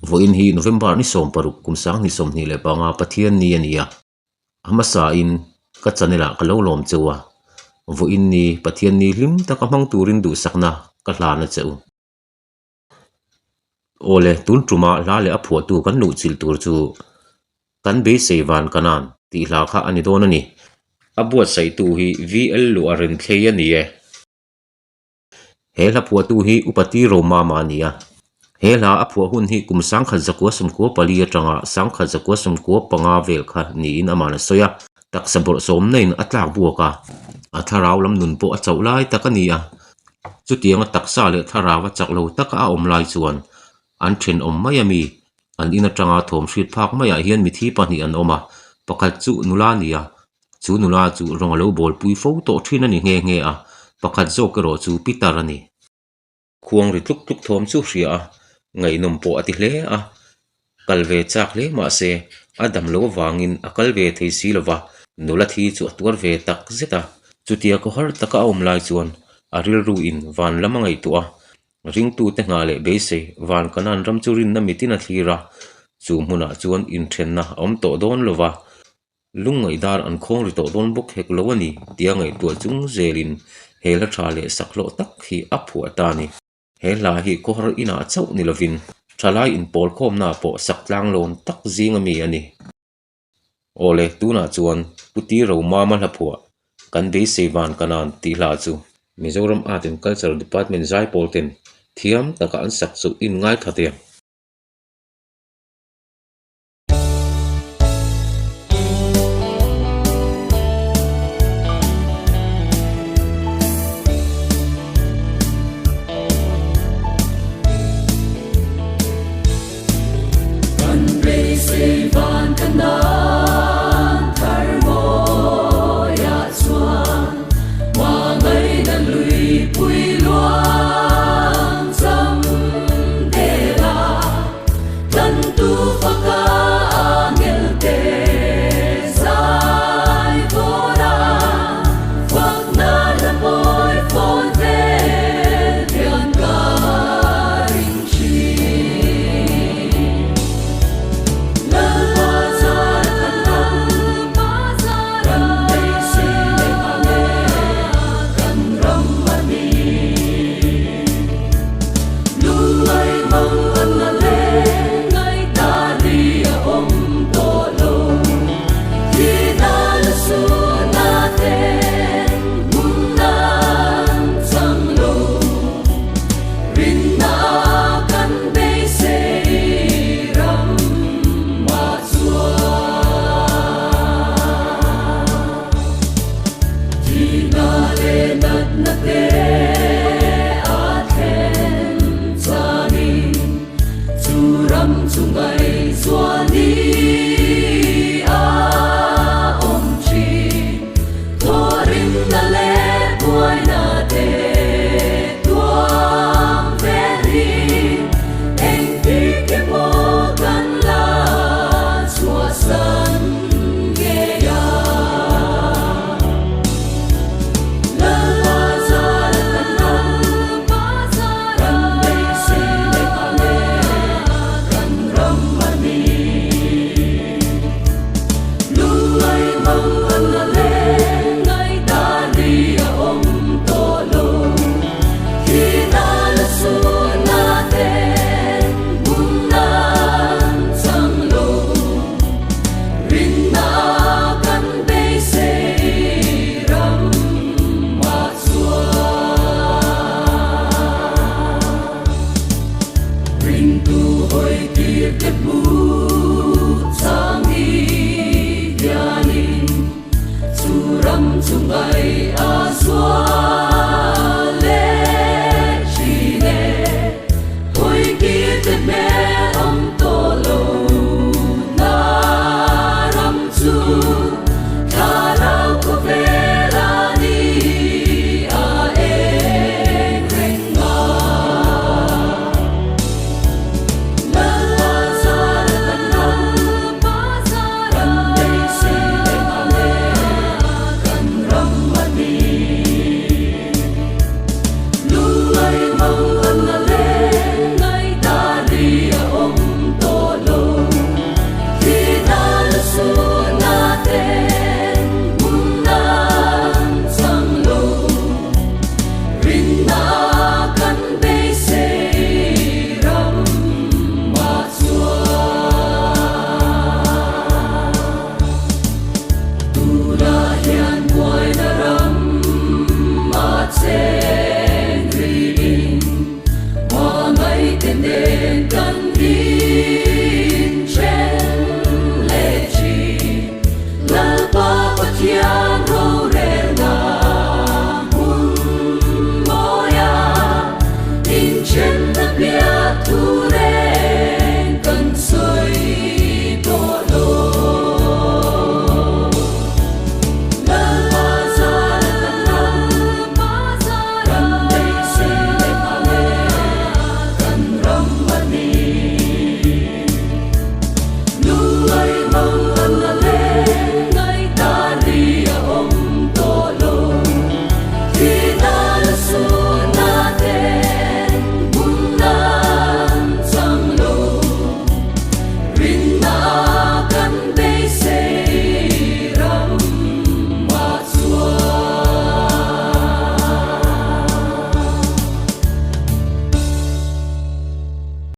Vawiin hi November ni 16 kum 2025 Pathian ni a ni a. A hmasain ka channel ah ka lo lawm cheu a, vawiin ni Pathian ni hlim taka hmang turin duhsakna ka hlan a che u. Awle, tun tuma hla leh a phuahtu kan luhchilh tur chu kan beisei van kanan tih hla kha a ni dawn a ni. A buatsaihtu hi VL Luah Renthlei a ni e. He hla phuahtu hi Upa Ti Romama a ni a. He hla a phuah hun hi kum 1914 atanga 1995 vel kha niin ama'n a sawi a. Taksa bawrhsawmna in a tlak buak a, a thlarau lam nun pawh a chauh lai tak a ni a. Chutianga taksa leh thlarau a chak lo taka a awm lai chuan an thenawm mai a mi? An in atanga thawm hriat phak maiah hian mithi pahnih an awm a, pakhat chu nula a ni a, chu nula chu rawng a lo bawlpui fo tawh thin a ni nghe nghe a, pakhat zawk erawh chu Peter a ni. Khuang ri tluk tluk thawm chu hria a, ngaihnawm pawh a ti hle a, kal ve chak hle mah se a dam lo avangin a kal ve thei si lo va, nula thi chu a tuar ve tak zet a. Chutia khawhar taka a awm lai chuan a rilru in van lam a ngaihtuah a, Ringtute nghah leh beisei van Kanan ram chu rinna mitin a thlir a, chu hmunah chuan inthenna a awm tawh dawn lo va, lungngaih dar an khawng ri tawh dawn bawk hek lo a ni tia ngaihtuah chung zelin he hla tha leh sakhlawh tak hi a phuah ta a ni. He hla hi khawhar inah chauh ni lovin thalai inpawl khawmnaah pawh sak tlanglawn tak zing ami a ni. Awle, tunah chuan Pu Ti Romama hlaphuah Kan Beisei Van Kanan tih hla chu Mizoram Art and Culture Department zaipawl ten thiam taka an sak chu in ngaithla teh ang. Kan beisei van ka nan thar mawiah chuan hmangaihna luipui luang cham dela. te nen kan inthen leh thin. Lalpa Pathian ro.